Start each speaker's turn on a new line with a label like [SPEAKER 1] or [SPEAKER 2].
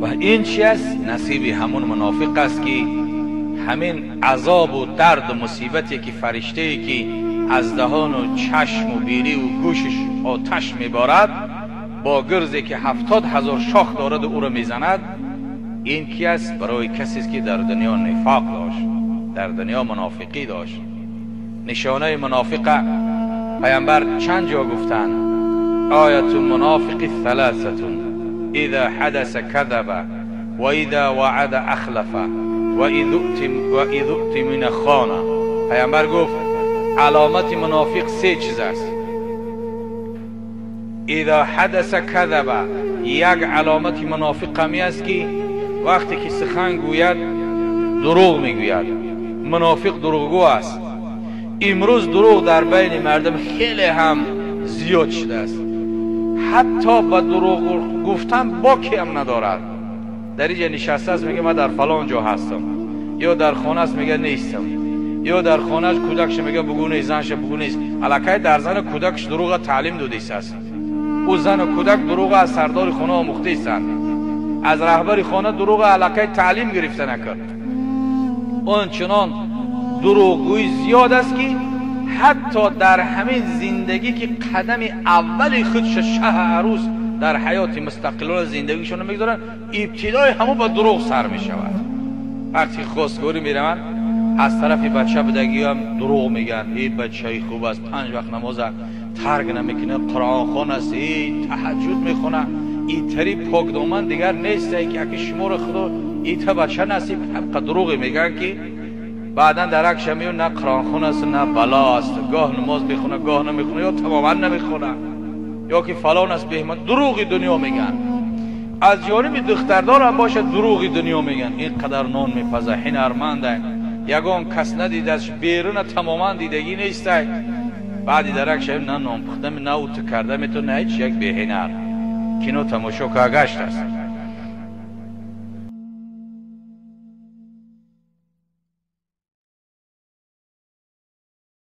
[SPEAKER 1] و این چی است؟ نصیب همون منافق است که همین عذاب و درد و مصیبتی که فرشته ای که از دهان و چشم و بیری و گوشش آتش میبارد با گرزی که 70,000 شاخ دارد او را میزند، این کی است؟ برای کسی است که در دنیا نفاق داشت، در دنیا منافقی داشت. نشانه منافق پیامبر چند جا گفتند: آیت المنافق ثلاثه اذا حدث كذب و اذا وعد اخلف و اذا اؤتمن خان. پیامبر گفت علامت منافق سه چیز است. اذا حدث کذب، یک علامت منافق همی است که وقتی که سخن گوید دروغ میگوید. منافق دروغگو است. امروز دروغ در بین مردم خیلی هم زیاد شده است، حتی با دروغ گفتن باکی هم ندارد. در اینجا نشسته است میگه من در فلان جا هستم، یا در خانه است میگه نیستم، یا در خانهش کودکش میگه بگو نیست، زنش بگو نیست. الکی در زن کودکش دروغ تعلیم داده است. او زن و کودک دروغ از سردار خانه آموخته استند، از رهبر خانه دروغ الکی تعلیم گرفته نکرد. اون چنان دروغگویی زیاد است که حتی در همین زندگی که قدم اول خودش شه عروس در حیات مستقلانه زندگیشون میگذارن، ابتدای همون با دروغ سر میشود. وقتی خواستگاری میروند از طرف بچه بدگی هم دروغ میگن: ای بچه خوب است، 5 وقت نماز ترک نمیکنه، قرآن خوان است، ای تهجد میخونه، ای تری پاک دامن دیگر نیست که اگه شما رو خدا ای تا بچه نصیب. حق دروغ میگن که بعدا در عکس میون نه قرآن خون است نه بلا است، گاه نماز میخونه گاه نمیخونه یا تماما نمیخونه، یا که فلان است بهمان. دروغ دنیا میگن. از جانب دختردار هم باشه دروغ دنیا میگن: اینقدر نان میپزه، هنرمنده، یگان کس ندیدش، بیرون تماما دیدگی نیست. بعدی در عکس نه نان پخته نه اوت کرده میتونه، هیچ یک بهنر کینو تماشا که گشت است.